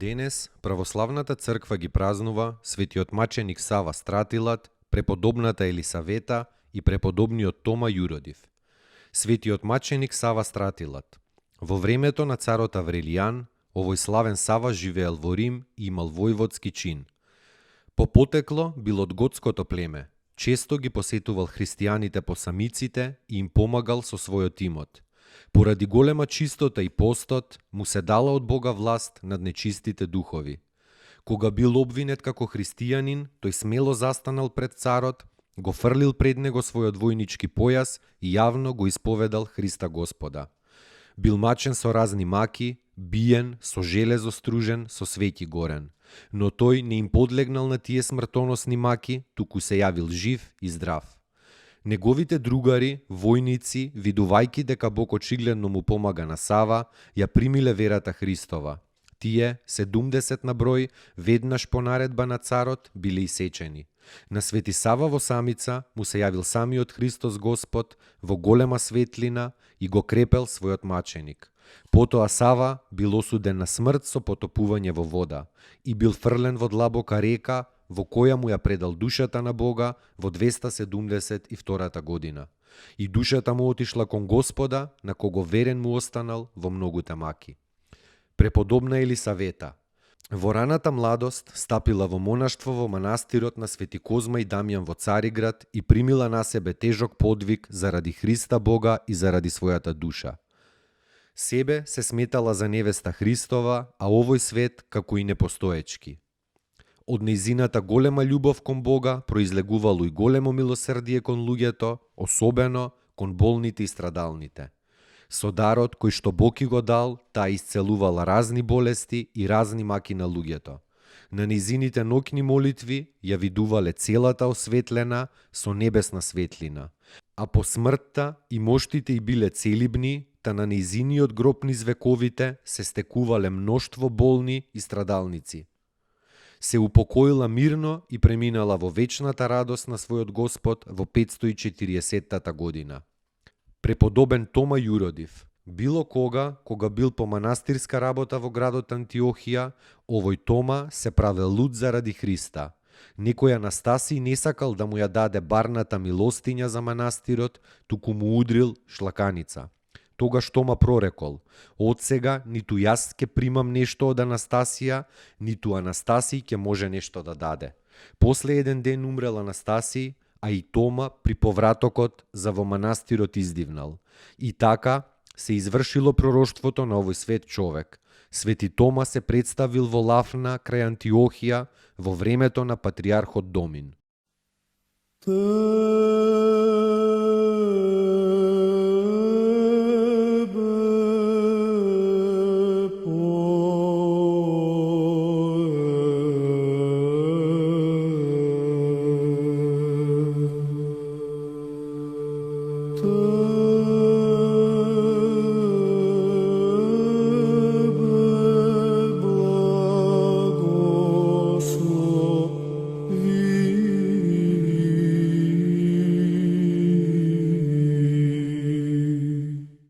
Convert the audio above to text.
Денес православната црква ги празнува светиот маченик Сава Стратилат, преподобната Елисавета и преподобниот Тома Јуродив. Светиот маченик Сава Стратилат. Во времето на царот Аврелијан, овој славен Сава живеел во Рим и имал војводски чин. По потекло бил од готското племе. Често ги посетувал христијаните по самиците и им помагал со својот имот. Поради голема чистота и постот, му се дала од Бога власт над нечистите духови. Кога бил обвинет како христијанин, тој смело застанал пред царот, го фрлил пред него својот војнички појас и јавно го исповедал Христа Господа. Бил мачен со разни маки, биен, со железо стружен, со свети горен. Но тој не им подлегнал на тие смртоносни маки, туку се јавил жив и здрав. Неговите другари, војници, видувајќи дека Бог очигледно му помага на Сава, ја примиле верата Христова. Тие, 70 на број, веднаш по наредба на царот, биле исечени. На Свети Сава во самица му се јавил самиот Христос Господ во голема светлина и го крепел својот маченик. Потоа Сава бил осуден на смрт со потопување во вода и бил фрлен во длабока река, во која му ја предал душата на Бога во 272 година. И душата му отишла кон Господа, на кого верен му останал во многуте маки. Преподобна Елисавета. Во раната младост стапила во монаштво во манастирот на Свети Козма и Дамјан во Цариград и примила на себе тежок подвиг заради Христа Бога и заради својата душа. Себе се сметала за невеста Христова, а овој свет како и непостоечки. Од нејзината голема љубов кон Бога произлегувало и големо милосрдие кон луѓето, особено кон болните и страдалните. Со дарот кој што Бог и го дал, таа исцелувала разни болести и разни маки на луѓето. На нејзините ноќни молитви ја видувале целата осветлена со небесна светлина. А по смртта и моштите и биле целибни, та на нејзиниот гроб низ вековите се стекувале мноштво болни и страдалници. Се упокоила мирно и преминала во вечната радост на својот Господ во 540 година. Преподобен Тома Јуродив. Било кога бил по манастирска работа во градот Антиохија, овој Тома се правел луд заради Христа. Некој Анастасий не сакал да му ја даде барната милостиња за манастирот, туку му удрил шлаканица. Тогаш Тома прорекол: од сега ниту јас ќе примам нешто од Анастасија, ниту Анастасий ќе може нешто да даде. После еден ден умрел Анастасий, а и Тома при повратокот за во манастирот издивнал. И така се извршило пророштвото на овој свет човек. Свети Тома се представил во Лафна крај Антиохија во времето на патриархот Домин.